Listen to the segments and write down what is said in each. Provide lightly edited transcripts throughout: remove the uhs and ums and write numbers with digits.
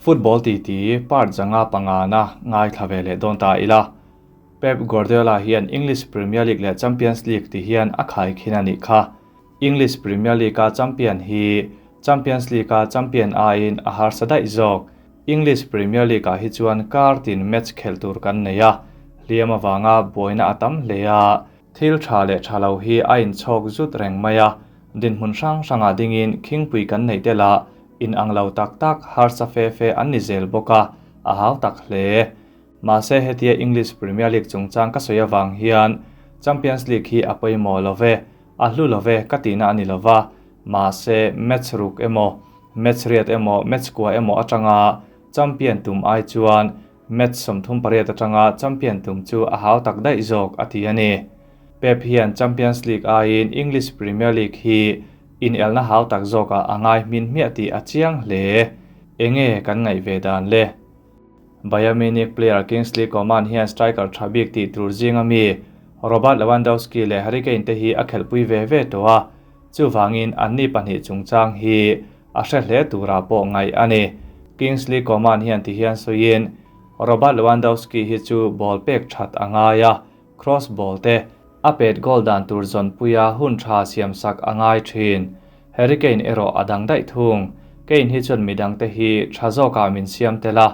Football titi part 5 pangana ngaithla ve leh dawn ta ila. Pep Guardiola hian English Premier League leh Champions League ti hian a khaikhin a nih kha. English Premier League-a champion hi Champions League-a champion aiin a harsa daih zawk. English Premier League-ah hi chuan kar tin match khelh tur kan nei a, hliam avanga buaina a tam hle a, thil tha leh tha lo hi a inchhawk zut reng mai a, dinhmun hrang hrangah dingin khingpui kan neih tel a, inang lo tak tak harsa fe fe an ni zel bawk a, a hau tak hle. Mahse hetia English Premier League chungchang ka sawi avang hian Champions League hi a pawimawh lo ve, a hlu lo ve ka tihna a ni lo va, mahse match ruk emaw, match riat emaw, match kua emaw atanga champion tum ai chuan match 38 atanga champion tum chu a hau tak daih zawk a ti a ni. Pep hian Champions League aiin English Premier League hi inelna hau tak zawkah a ngai hmin hmiah tih a chiang hle. Enge kan ngaih ve dan le? Bayern Munich player Kingsley Coman hian striker tha bik tih tur zinga mi Robert Lewandowski leh Harry Kane te hi a khelhpui ve ve tawh a, chuvangin anni pahnih chungchang hi a hre hle turah pawh ngaih a ni. Kingsley Coman hian ti hian sawiin, Robert Lewandowski hi chu ball pek that a ngai a, cross ball te a pet goal dan tur zawnpuia hun tha siamsak a ngai thin. Harry Kane erawh a dang daih thung. Kane hi chuan midang te hi tha zawkah min siam tel a,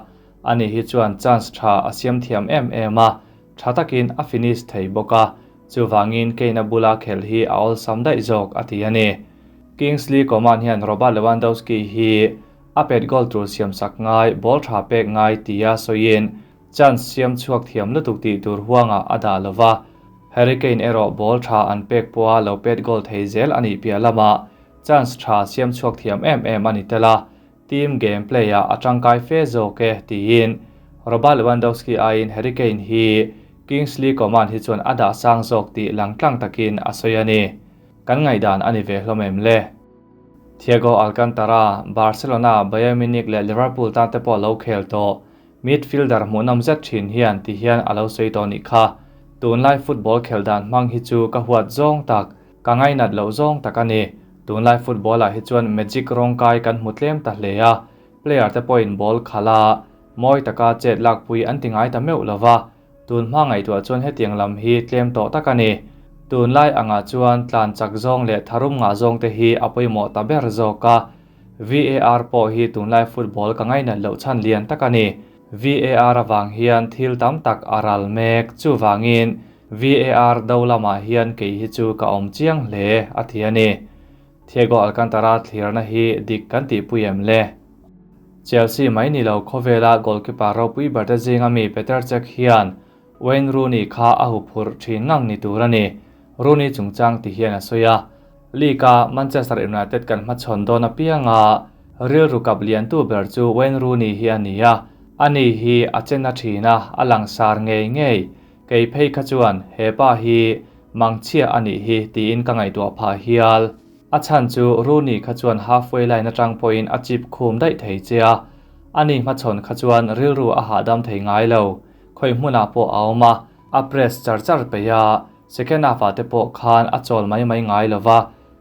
ani hi chuan chance tha a siam thiam em em a, tha takin a finish thei bawk a, chuvangin Kane a bula khelh hi a awlsam daih zawk a ti a ni. Kingsley Coman hian Robert Lewandowski hi a pet goal tur siamsak ngai, ball tha pek ngai tia sawiin chance siam chhuak thiam lutuk tih tur huangah a dah lova, Harry Kane erawh ball tha an pek pawha lo pet goal thei zel a nih piah lama chance tha siam chhuak thiam em em a ni tel a, team game play-ah a tangkai fe zawk e tiin Robert Lewandowski aiin Harry Kane hi Kingsley Coman hi chuan a dah sang zawk tih langtlang takin a sawi a ni. Kan ngaihdan a ni ve hlawm em le? Thiago Alcantara, Barcelona, Bayern Munich leh Liverpool tan te pawh lo khel tawh. Midfielder hmuhnawm zet thin hian ti hian a lo sawi tawh nih kha. Tunlai football khel dan hmang hi chu ka huat zawng tak, ka ngainat loh zawng tak a ni. Tunlai football-ah hi chuan magic rawngkai kan hmu tlem ta hle a, player te pawhin ball khalh a, mawi taka chet lakpui an ti ngai ta meuh lo va. Tun hma ngaihtuah chuan hetiang lam hi tlem tawh tak a ni. Tunlai angah chuan tlan chak zawng leh tharum ngah zawng te hi a pawimawh ta ber zawk a. VAR pawh hi tunlai football ka ngainat loh chhan lian tak a ni. VAR avang hian thil tam tak a ral mek, chuvangin VAR do lamah hian kei hi chu ka awm chiang hle a ti a ni. Thiago Alcantara thlirna hi dik kan tihpui em le? Chelsea mai ni lo khawvela goalkeeper ropui ber te zinga mi Petr Cech hian Wayne Rooney kha a huphurh thin ngang ni tur a ni. Rooney chungchang ti hian a sawi a, League-a Manchester United kan hmachhawn dawn apianga rilru kap liantu ber chu Wayne Rooney hi a ni a, ani hi a chen a thin a, a langsar ngei ngei. Kei phei kha chuan he pa hi mangchhia a nih hi tiin ka ngaihtuah phah hial. A chhan chu Rooney kha chuan halfway line atang pawhin a chip khum daih thei che a, ani hmachhawn kha chuan rilru a hahdam thei ngai lo. Khawi hmunah pawh a awm a, a press char char peih a, second half-ah te pawh khan a chawl mai mai ngai lo va,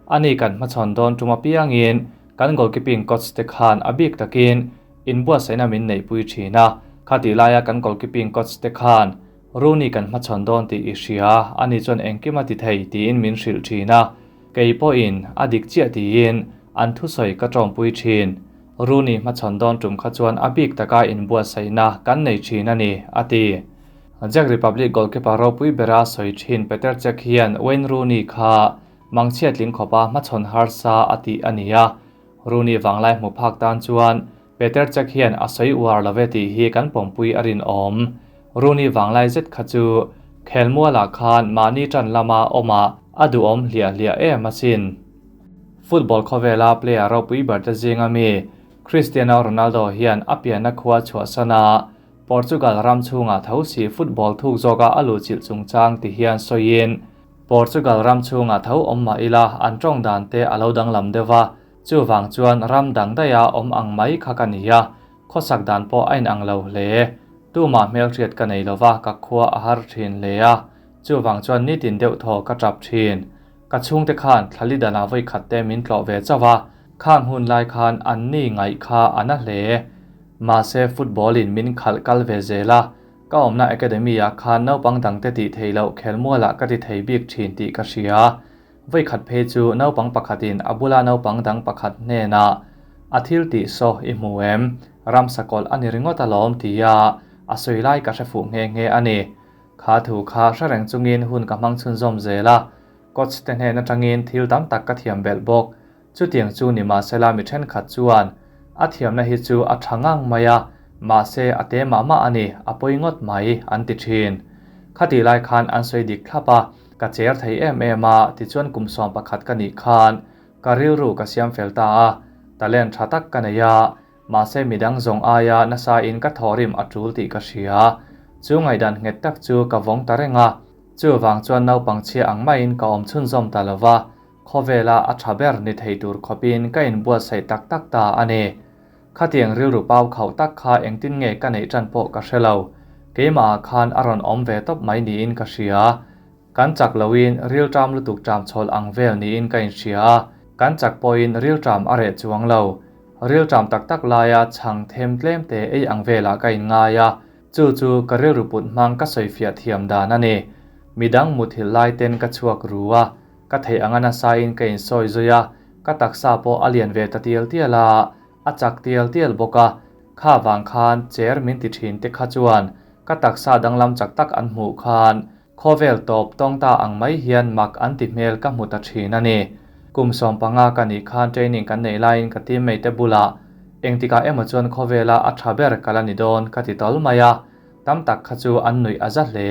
ani kan hmachhawn dawn tum apiangin kan goalkeeping coach te khan a bik takin inbuatsaihna min neihpui thin a, khatih laia kan goalkeeping coach te khan Rooney kan hmachhawn dawn tih i hria, ani chuan engkim a ti thei tiin min hrilh thin a, kei pawhin a dik chiah tiin an thusawi ka tawngpui thin. Rooney hmachhawn dawn tum kha chuan a bik taka inbuatsaihna kan nei thin a ni, a ti. Czech Republic goalkeeper ropui bera sawi thin Petr Cech hian Wayne Rooney kha mangchhia tling khawpa hmachhawn harsa a tih a ni a. Rooney vanglai hmu phak tan chuan Petr Cech hian a sawi uar lo ve tih hi kan pawmpui a rinawm. Rooney vanglai zet kha chu khelmualah khan mahni tan lama awmah a duhawm hliah hliah em asin. Football khawvela player ropui ber te zinga mi Cristiano Ronaldo hian a pianna khua chhuahsan a, Portugal ram chhungah tho si football thuk zawka a luhchilh chungchang ti hian sawiin, Portugal ram chhungah tho awm mah ila an tawng dan te a lo danglam deuh a, chuvang chuan ram dang daiha awm ang mai kha ka ni a, khawsak dan pawh a inang lo hle. Tumah hmelhriat ka nei lova ka khua a har thin hle a, chuvang chuan nitin deuh thaw ka tap thin. Ka chhungte khan thlali danah vawi khat te min tlawh ve chauh a, khang hun lai khan an ni ngaih kha a na hle. Mahse football in min khalh kal ve zel a, ka awmna academy ah khan naupang dangte tih theih loh khelmualah ka ti thei bik thin tih ka hria. Vawikhat phei chu naupang pakhatin a bula naupang dang pakhat hnenah a thil tih saw i hmu em? Ramsa kawlh a ni ringawt alawm tia a sawi lai ka hre fuh nghe nghe a ni. Kha thu kha hre reng chungin hun ka hmang chhunzawm zel a, coach te hnen atangin thil tam tak ka thiam belh bawk. Chutiang chu ni mahsela mi thenkhat chuan a thiamna hi chu a tha ngang mai a, mahse a te mah mah a ni, a pawi ngawt mai, an ti thin. Khatih lai khan an sawi dik thlap a, ka cher thei em em a, tichuan kum 11 ka nih khan ka rilru ka siam fel ta a, talent tha tak ka nei a, mahse midang zawng aia nasa in ka thawhrim a tul tih ka hria. Chu ngaihdan nghet tak chu ka vawng ta reng a, chuvang chuan naupang chhia ang maiin ka awm chhunzawm ta lova, Khawvela a tha ber ni thei tur khawpin ka inbuatsaih tak tak ta a ni. Khatiang rilru pau khauh tak kha engtin nge ka neih tan pawh ka hre lo. Keimahah khan a rawn awm ve tawp mai niin ka hria. Kan chak loin ril ṭam lutuk ṭam chhawl ang vel niin ka inhria a, kan chak pawhin ril ṭam a reh chuang lo. Ril ṭam tak tak laia chhang them tlem te ei ang velah ka inngai a, chu chu ka rilru put hmang ka sawifiah thiam dan a ni. Midang muthilh lai ten ka chhuak ru a, Ka theih anga nasain ka insawi zui a, ka taksa pawh a lian ve ta tial tial a, a chak tial tial bawk a. Kha vang khan cher min ti thin te kha chuan ka taksa danglam chak tak an hmuh khan khawvel tawp tawng ta ang mai hian mak an ti hmel ka hmu ta thin a ni. Kum 15 ka nih khan training kan neih laiin ka teammate te bulah engtikah emaw chuan khawvela a tha ber ka la ni dawn ka ti tawl mai a, tam tak kha chu an nuih a za hle.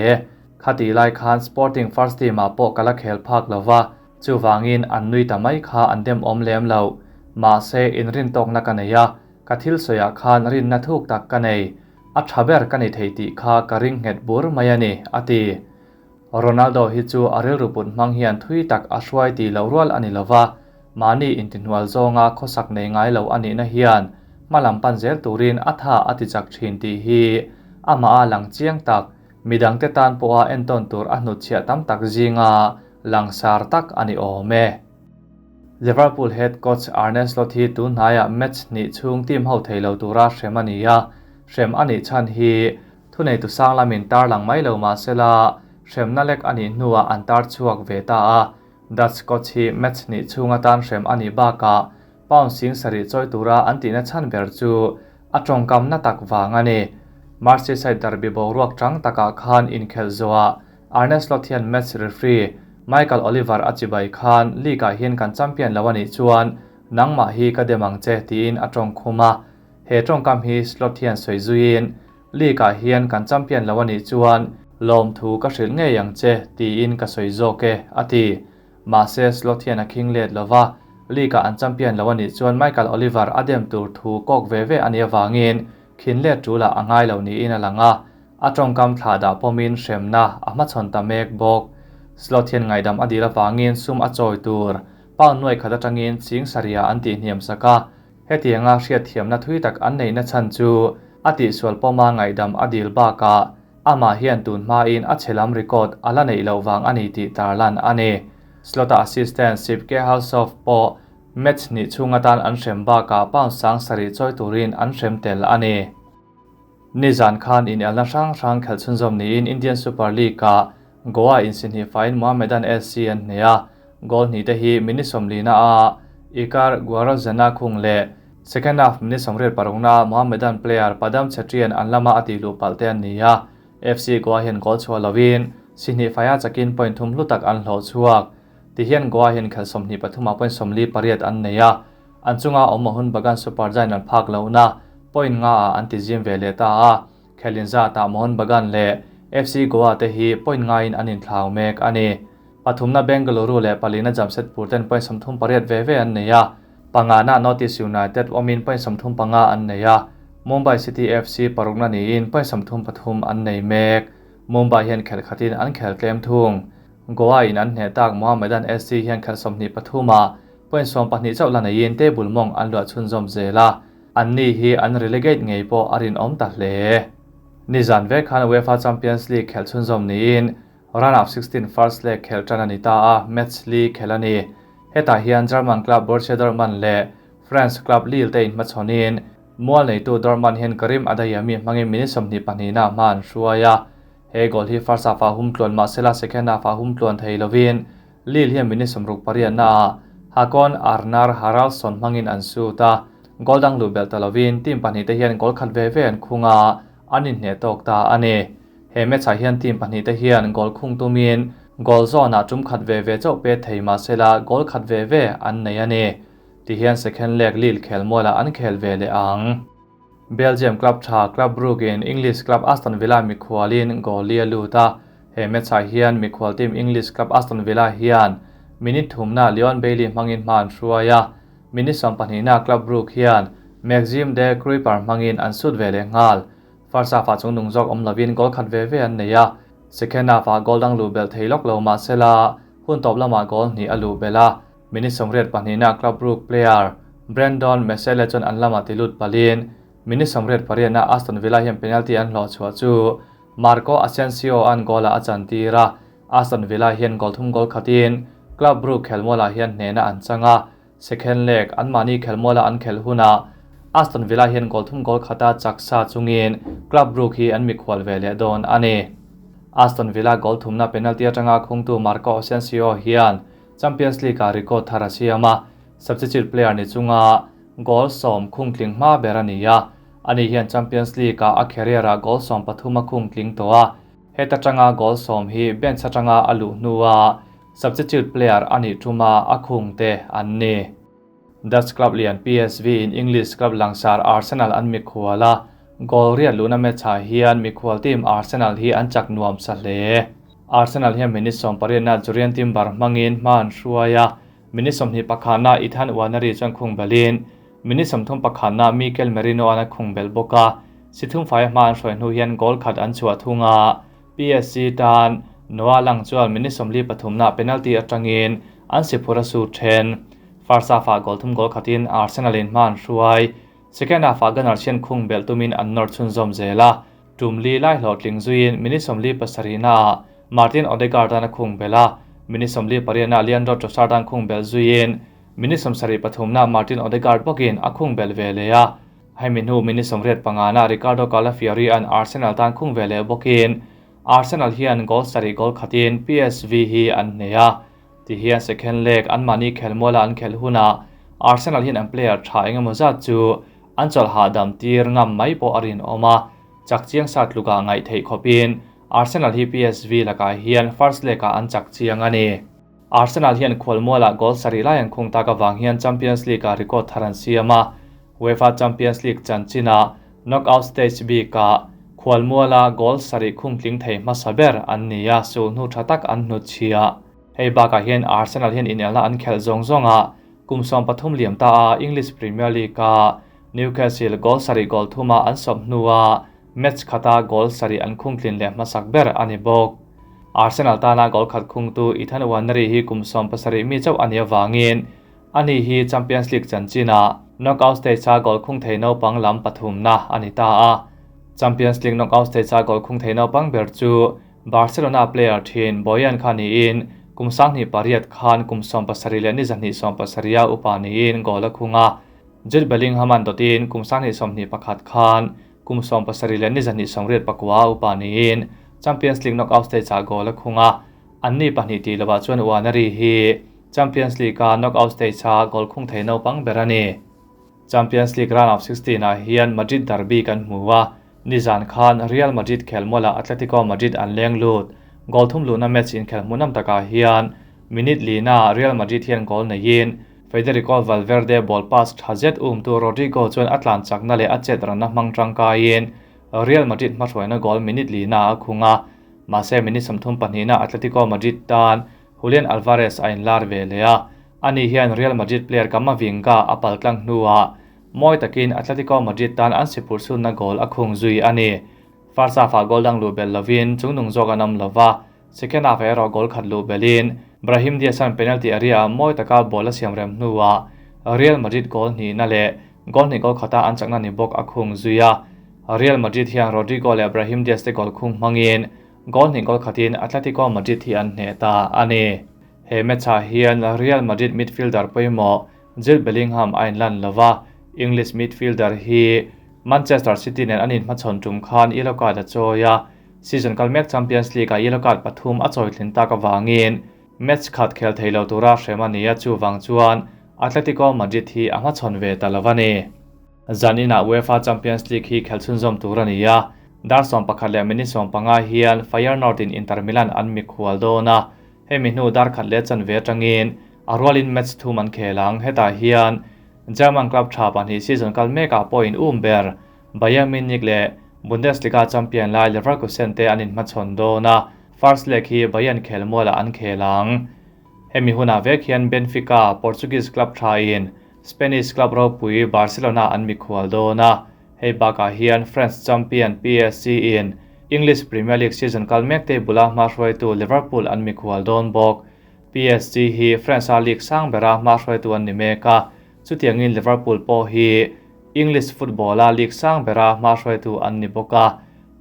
Khatih lai khan Sporting first team ah pawh ka la khel phak lo va, chuvangin an nui ta mai kha an dem awm lem lo. Mahse, inrintawkna ka nei a, ka thil sawiah khan rinna thuk tak ka nei. A tha ber ka ni thei tih kha ka ring nghet bur mai a ni, a ti. Ronaldo hi chu a rilru put hmang hian thui tak a hruai tih loh rual a ni lo va, mahni intihnual zawnga khawsak nei ngai lo a nihna hian hmalam pan zel turin a tha a ti chak thin tih hi amah a lang chiang tak. Midangte tan pawha entawn tur a hnutchhiah tam tak zinga langsar tak a ni awm e. Liverpool head coach Arne Slot hi tun hnaiah match hnih chhung team ho thei lo tura hrem a ni a, hrem a nih chhan hi thuneitu sang lamin tarlang mai lo mahsela hremna lek a nih hnuah an tar chhuak ve ta a, Dutch coach hi match hnih chhung atan hrem a nih bakah pound 7000 chawi tura an tihna chhan ber chu a tawngkamna tak vang a ni. Merseyside derby boruak chang takah khan inkhelh zawhah Arne Slot hian match referee Michael Oliver a chibai khan league-ah hian kan champion lo a nih chuan nangmah hi ka dem ang che tiin a tawng khum a. He tawngkam hi Slot hian sawi zuiin league-ah hian kan champion lo a nih chuan lawmthu ka hrilh ngei ang che tiin ka sawi zawk e, a ti. Mahse Slot hian a khing let lova, league-ah an champion lo a nih chuan Michael Oliver a dem tur thu kawk ve ve a nih avangin khin let tulah a ngai lo niin a lang a, a tawngkam thlah dah pawmin hremna a hmachhawn ta mek bawk. Slot hian ngaihdam a dil avangin sum a chawi tur pound nuai khat atangin 70,000 an tihhniam sak a, hetianga hriatthiamna thui tak an neihna chhan chu a tihsual pawma ngaihdam a dil bakah amah hian tun hmain a chhe lam record a la neih loh vang a ni tih tarlan a ni. Slot-a assistant Sipke Hulshoff pawh match hnih chhung atan an hrem bakah pound 70,000 chawi turin an hrem tel a ni. Nizan khan inelna hrang hrang khelh chhunzawm niin Indian Super League-ah Goa insi hnih faiin Mohammedan SC an hneh a, goal hnih te hi minute 40 a Iker Guarrotxena khung leh second half minute 86 na Mohammedan player Padam Chhetrian an lama a tih luh palh te an ni a, FC Goa hian goal chhuah lovin si hnih faia chakin point thum hlu tak an hlawh chhuak. Tihian Goa hian khelh 23 ah point 48 an nei a, an chunga awm Mohun Bagan Super Giant an phak lohna point nga ah an ti zim ve leh ta a, khelin zatah Mohun Bagan leh FC Goa te hi point ngain an inthlau mek a ni. Pathumna Bengaluru leh palina Jamshedpur ten point 38 ve ve an nei a, pangana North East United awmin point 35 an nei a, Mumbai City FC parukna niin point 33 an nei mek. Mumbai hian khelh khatin an khel tlem thung. Goa in an hneh tak Mohammedan SC hian khelh 23 ah point 12 chauh la neiin table mawng an luah chhunzawm zel a, an ni hi an relegate ngei pawh a rinawm ta hle. Nizan vek khan UEFA Champions League khelh chhunzawm niin round of 16 first leg khelh tan a ni ta a, match li khelh a ni. Hetah hian German club Borussia Dortmund leh France club Lille te inhmachhawnin Mual neitu Dortmund hian Karim Adeyemi hmangin minute 22 naah hma an hruai a. He goal hi first half ah hum tluan mahsela second half ah hum tluan thei lovin Lille hian minute 68 naah Hakon Arnar Haraldsson hmangin an sut a. Goal dang luh belh ta lovin team pahnihte hian goal khat ve ve an khung a, an inhneh tawk ta a ni. He match ah hian team pahnihte hian goal khung tumin goal zawnah tum khat ve ve chauh pet thei mahsela goal khat ve ve an nei a ni. Tihian second leg Lille khelmualah an khel ve leh ang. Belgium club tha Club Brugge in English club Aston Villa mikhualin goal li a lut a. He match ah hian mikhual team English club Aston Villa hian minute thumna Leon Bailey hmangin hma an hruai a. Minute 12 na Club Brugge hian Maxime De Cuyper hmangin an sut ve leh nghal. First half ah chungnung zawk awm lovin goal khat ve ve an nei a. Second half ah goal dang luh belh thei lawk lo mahsela hun tawp lamah goal hnih a luh belh a. Minute 82 na Club Brugge player Brandon Mechele chuan an lamah tilut palin minute 88 na Aston Villa hian penalty an hlawh chhuah chu Marco Asensio an goal ah a chantir a. Aston Villa hian goal thum goal khatin Club Brugge khelmualah hian hnehna an chang a. Second leg an mahni khelmuala an khelh hunah Aston Villa hian goal thum goal khata chak sa chungin Club Brugge hi an mikhual ve leh dawn a ni. Aston Villa goal thumna penalty atanga khungtu Marco Asensio hian Champions League ah record thar a siam a. Substitute player ni chunga goal 10 khung tling hma ber a ni a. Ani hian Champions League ah a career ah goal 13 a khung tling tawh a. Heta tanga goal 10 hi bench atanga a luh hnuah substitute player ani thuma a khung te an ni. Dutch club lian PSV in English club langsar Arsenal an mikhual a. Goal riat luna match ah hian mikhual team Arsenal hi an chak nuam sa hle. Arsenal hian minute 18 na Jurrien Timber hmangin hma an hruai a. Minute 21 na Ethan Nwaneri chuan khung belin minute 31 na Mikel Merino an a khung bel bawk a. Si thum fai hma an hruai hnu hian goal khat an chhuah thunga. PSG tan Noah Lang chuan minute 43 na penalty atangin an si phura su then. First half ah goal thum goal khatin Arsenal in hma an hruai. Second half ah Gunners hian khung bel tumin an nawr chhun zawm zel a. Tum li lai hlawh tling zuiin minute 47 na Martin Odegaard an a khung bel a. Minute 48 na Leandro Trossard an khung bel zuiin minute 73 na Martin Odegaard bawkin a khung bel ve le a. Hemi hnu minute 85 na Ricardo Calafiori an Arsenal tan khung ve le bawkin Arsenal hian goal 7 goal khatin PSV hi an hneh a. Ti hian second leg an mahni khelmuala an khelh hunah Arsenal hian an player tha engemaw zat chu an chawlh hahdam tir ngam mai pawh a rin awm a. Chak chiang sa tluka ngaih theih khawpin Arsenal hi PSV lakah hian first leg ah an chak chiang a ni. Arsenal hian khualmualah goal 7 lai an khung tak awang hian Champions League ah record thar an siam a. UEFA Champions League chanchina knockout stage bik ah khualmuala goal 7 khung tling thei hmasa ber an ni a, sul hnu tha tak an hnu chhia. Hei bakah hian Arsenal hian inelna an khelh zawng zawng a kum 13 liam ta a English Premier League a Newcastle goal 7 goal thuma an sawp hnuah match khata goal 7 an khung tlin leh hmasak ber ani bawk. Arsenal tana goal khat khungtu Ethan Nwaneri hi kum 17 mi chauh ani awangin ani hi Champions League chanchina knockout stage a goal khung thei naupang lam pathum na ani ta a. Champions League knockout stage a goal khung thei naupang ber chu Barcelona player thin Bojan kha niin kum 2008 khan kum 17 leh ni 2 70 a upa niin goal a khunga. Jude Bellingham an dotin kum 2021 khan kum 17 leh ni 2 94 upa niin Champions League knockout stage a goal a khunga. Anni pahnih ti lova chuan Nwaneri hi Champions League a knockout stage a goal khung thei naupang ber ani. Champions League round of 16 ah hian Madrid derby kan hmu a. Nizan khan Real Madrid khelmuala Atletico Madrid an leng lut. Goal thum luna match in khel hmunam takah hian minute li na Real Madrid hian goal neiin Federico Valverde ball pass tha zet um tu Rodrigo chuan a tlan chakna leh a chet ranna hmang tangkaiin Real Madrid hmahruaina goal minute li na a khunga. Mahse minute 32 na Atletico Madrid tan Julian Alvarez a inlar ve le a. Ani hian Real Madrid player Camavinga a paltlang hnuah mawi takin Atletico Madrid tan an sipur sunna goal a khung zui ani. First half ah goal dang lu bel lovin chungnung zawk an awm lova. Second half erawh goal khat lu belin Brahim Diaz an penalty area ah mawi taka ball a siam rem hnuah Real Madrid goal hnih na leh goal hnih goal khata an chakna ni bawk a khung zui a. Real Madrid hian Rodrigo leh Brahim Diaz te goal khung hmangin goal hnih goal khatin Atletico Madrid hi an hneh ta ani. He match ah hian Real Madrid midfielder pawimawh Jude Bellingham a inlan lova. English midfielder hi Manchester City nen an inhmachhawn tum khan yellow card a chawi a, season kal mek Champions League-ah yellow card pathum a chawi tlin tak avangin match khat khel thei lo tura hrem a ni a, chuvang chuan Atletico Madrid hi a hmachhawn ve ta lo a ni. Zaninah UEFA Champions League hi khelh chhunzawm tur a ni a, dar 11 leh minute 15 hian Feyenoord in Inter Milan an mikhual dawn a, hemi hnu dar khat leh chanve atangin a rualin match thum an khel ang. Hetah hian German club tha pahnih season kal mekah pawh in um ber Bayern Munich leh Bundesliga champion lai Leverkusen te an inhmachhawn dawn a, first leg hi Bayern khelmualah an khel ang. Hemi hunah vek hian Benfica, Portuguese club tha in Spanish club ropui Barcelona an mikhual dawn a, hei bakah hian France champion PSG in English Premier League season kal mek table a hmahruaitu Liverpool an mikhual dawn bawk. PSG hi France-a league sang bera hmahruaitu an ni mek a, chutiangin Liverpool pawh hi English football-a league sang bera hmahruaitu an ni bawk a,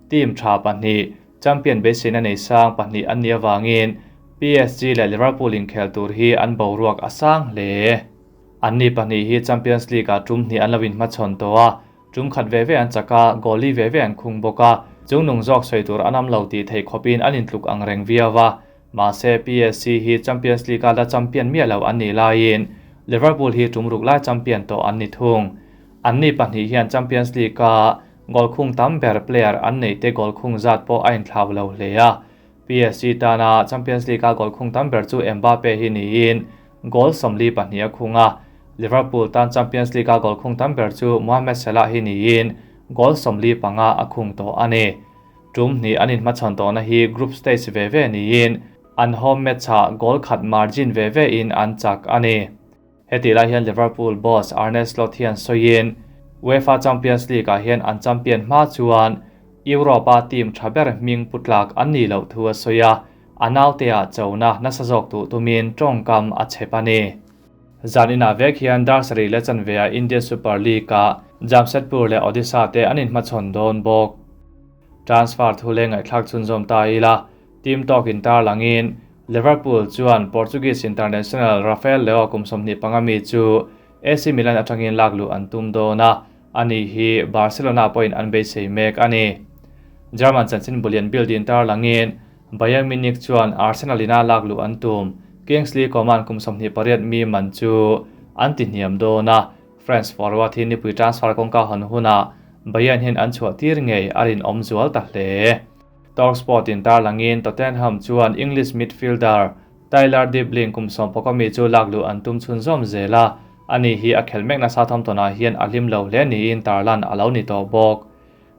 team tha pahnih, champion beiseina nei sang pahnih an nih avangin PSG leh Liverpool inkhel tur hi an boruak a sang hle. Anni pahnih hi Champions League-ah tum hnih an lo inhmachhawn tawh a, tum khat ve ve an chak a, goal li ve ve an khung bawk a, chungnung zawk sawi tur an awm lo tih theih khawpin an intluk ang reng viau a. Mahse, PSG hi Champions League-a la champion miah lo an nih laiin Liverpool hi tum ruk lai champion tawh an ni thung. Anni pahnih hian Champions League-a goal khung tam ber player an neih te goal khung zat pawh a inthlau lo hle a. PSG tana Champions League-a goal khung tam ber chu Mbappe hi niin goal 42 a khung a, Liverpool tan Champions League-a goal khung tam ber chu Mohamed Salah hi niin goal 45 a khung tawh a ni. Tum hnih an inhmachhawn tawhna hi group stage ve ve niin an home match-ah goal khat margin ve ve in an chak a ni. Heti lai hian Liverpool boss Arne Slot hian sawiin UEFA Champions League-ah hian an champion hma chuan Europe-a team tha ber hming putlak an nih loh thu a sawi a, a nauteah chona nasa zawk duh tumin tawngkam a chep a ni. Zaninah vek hian dar sarih leh chanveah Indian Super League-ah Jamshedpur leh Odisha te an inhmachhawn dawn bawk. Transfer thu leh ngaihthlak chhunzawm ta ila, team tawk intar langin Liverpool chuan Portuguese international Rafael Leao kum 25 mi chu AC Milan atangin lak luh an tum dawn a, ani hi Barcelona pawhin an beisei mek a ni. German chanchin bulian Bild intar langin Bayern Munich chuan Arsenal ina lak luh an tum, Kingsley Coman kum 28 mi man chu an ti hniam dawn a, France forward hi nipui transfer kawngka hawn hunah Bayern hian an chhuah tir ngei a rinawm zual ta hle. Talksport intar langin Tottenham chuan English midfielder Tyler Dibling kum 11 mi chu lak luh an tum chhunzawm zel a, ani hi a khel mekna Southampton-ah hian a hlim lo hle niin tarlan a lo ni tawh bawk.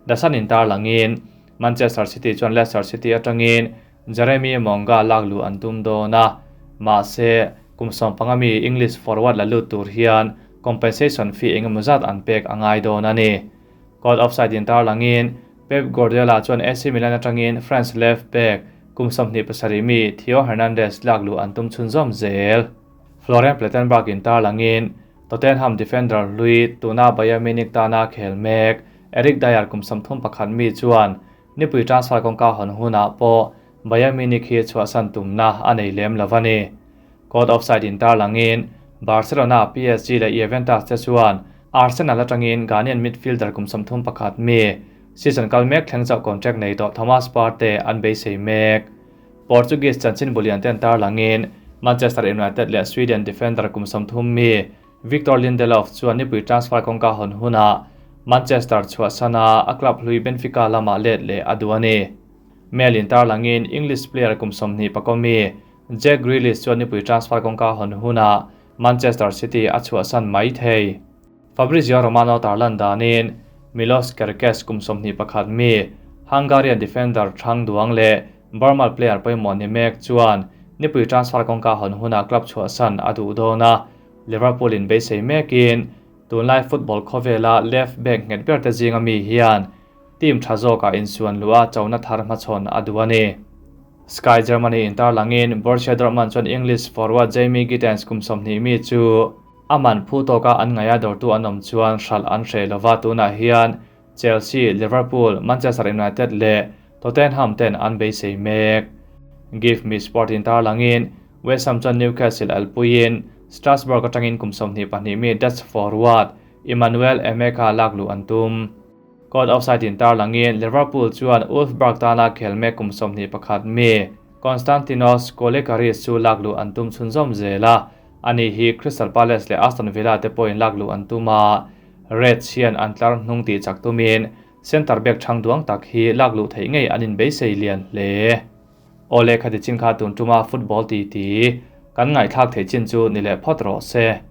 The Sun intar langin Manchester City chuan Leicester City atangin Jeremy Monga lak luh an tum dawn a, mahse kum 15 mi English forward la lut tur hian compensation fee engemaw zat an pek a ngai dawn a ni. Caught offside intar langin Pep Guardiola chuan AC Milan atangin France left back kum 27 mi Theo Hernandez lak luh an tum chhunzawm zel. Florian Plettenberg intar langin Tottenham defender hlui tuna Bayern Munich tana khel mek Eric Dier kum 31 mi chuan nipui transfer kawngka hawn hunah pawh Bayern Munich hi chhuahsan tumna a nei lem lo a ni. Caught offside intar langin Barcelona, PSG leh Juventus te chuan Arsenal atangin Ghanaian midfielder kum 31 mi season kal mek thleng chauh contract nei tawh Thomas Partey an beisei mek. Portuguese chanchin bulian ten tar langin Manchester United leh Sweden defender kum 30 mi Victor Lindelof chuan nipui transfer kawngka hawn hunah Manchester chhuahsana a club hlui Benfica lama let leh a duh a ni. Mail intar langin English player kum 24 mi Jack Grealish chuan nipui transfer kawngka hawn hunah Manchester City a chhuahsan mai thei. Fabrizio Romano tarlan danin Milos Kerkez kum 21 mi Hungarian defender Thang Duang leh Burma player pawimawh ni mek chuan nipui transfer kawngka hawn hunah club chhuahsan a duh dawn a, Liverpool in beisei mekin tunlai football khawvela left back nghet ber te zinga mi hian team tha zawkah insuan luh a chona thar hmachhawn a duh a ni. Sky Germany intar langin Borussia Dortmund chuan English forward Jamie Gittens kum 20 mi chu aman phu tawka an ngaia dawrtu an awm chuan hral an hreh lova, tunah hian Chelsea, Liverpool, Manchester United leh Tottenham ten an beisei mek. Give Me Sport intar langin West Ham chuan Newcastle alpuiin Strasbourg atangin kum 22 mi Dutch forward Emmanuel Emeka lakluh an tum. Caught Offside in tarlangin Liverpool chuan Wolfsburg tana khel mek kum 21 mi Konstantinos Kolekaris chu lakluh an tum chhunzawm zel a, ani hi Crystal Palace leh Aston Villa te pawhin lakluh an tum a, Reds hian an tlar hnung tih chak tumin centre back thang duang tak hi lakluh theih ngei an inbeisei lian hle. Aw le khati chin kha tun tuma football titi kan ngaihthlak theih chin chu ni leh phawt rawh se.